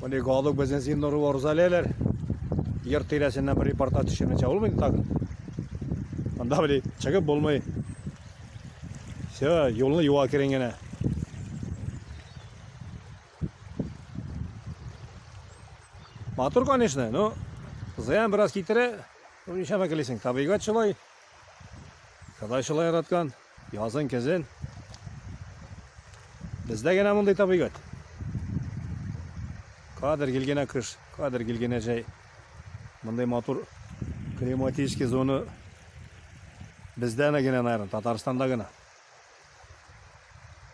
Менә галык безнең Зиннурова Рузалияләр. Йорт тирәсеннән бер репортаж төшермичә булмый тагын. Анда били чыгып булмый. Все, юлны юа керен генә. Матур, конечно, но зыян бераз китерә. Ну, ничәмә телисең, табигать шулай. Ходай шулай яраткан. Язын, көзен. Бездә генә мондый табигать. Кадер килгәнә кыш, кадер килгәнә җәй. Мондый матур климатический зона бездә генә, наверное, Татарстанда гына.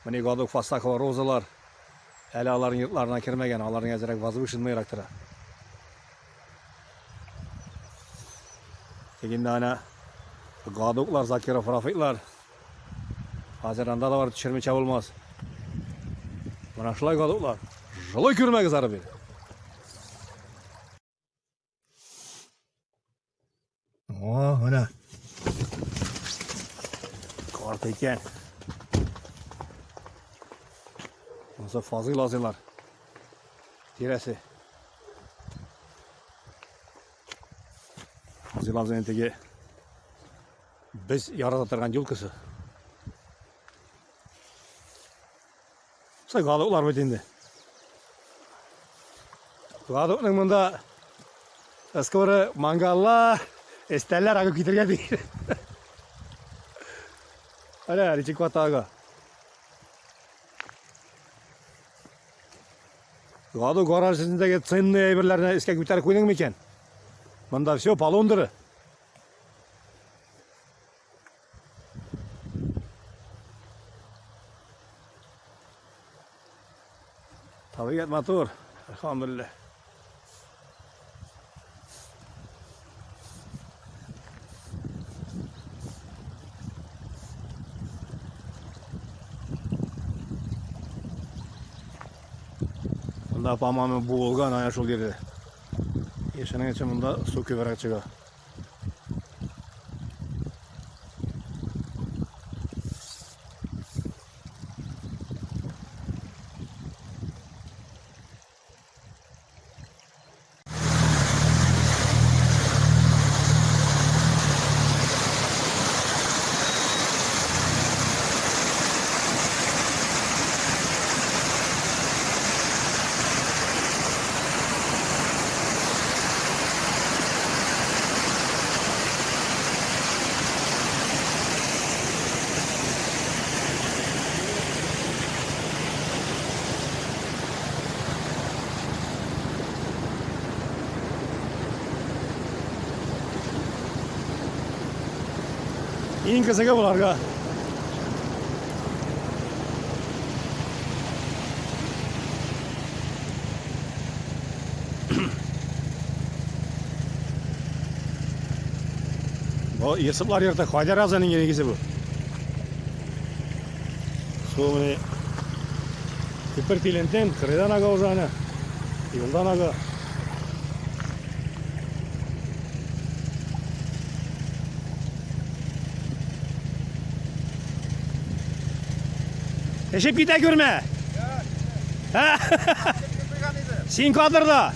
Менә Гадук Фастахова розалар. Әле аларның йортларына кермәгән, аларның әзрәк возвышенныйрак тора. Тегендә әнә Гадуклар, Закиров, Рафиклар. Хәзер анда да барып төшермичә булмас. Менә шулай Гадуклар. Җылы күрмәгез ары бир. О, менә. Карт икән. Монысы Фазыйл азыйлар. Тирәсе. Фазыйл абзыйның теге без ярата торган юлкасы. Шулай галуклар бит инде. Галукның монда скоро мангаллар, өстәлләр агып китергә ди. Әнә, ничек ватага. Гаду гараж эчендәге ценный әйберләрне искә күтәреп куйдың микән? Монда все полундыры. Табигать матур, әлхәмдүлилләһ. Монда, по-моему, буылган ана шул җирдә. Яшенең өчен монда су күбрәк чыга. Иң кызыгы буларга. Бу Йосыплар йорты Кадир абзаның нигезе бу. Су менә күпер тилентен, кырыйдан ага уже ана. Юлдан ага. Эчеп китә күрмә. Син кадрда.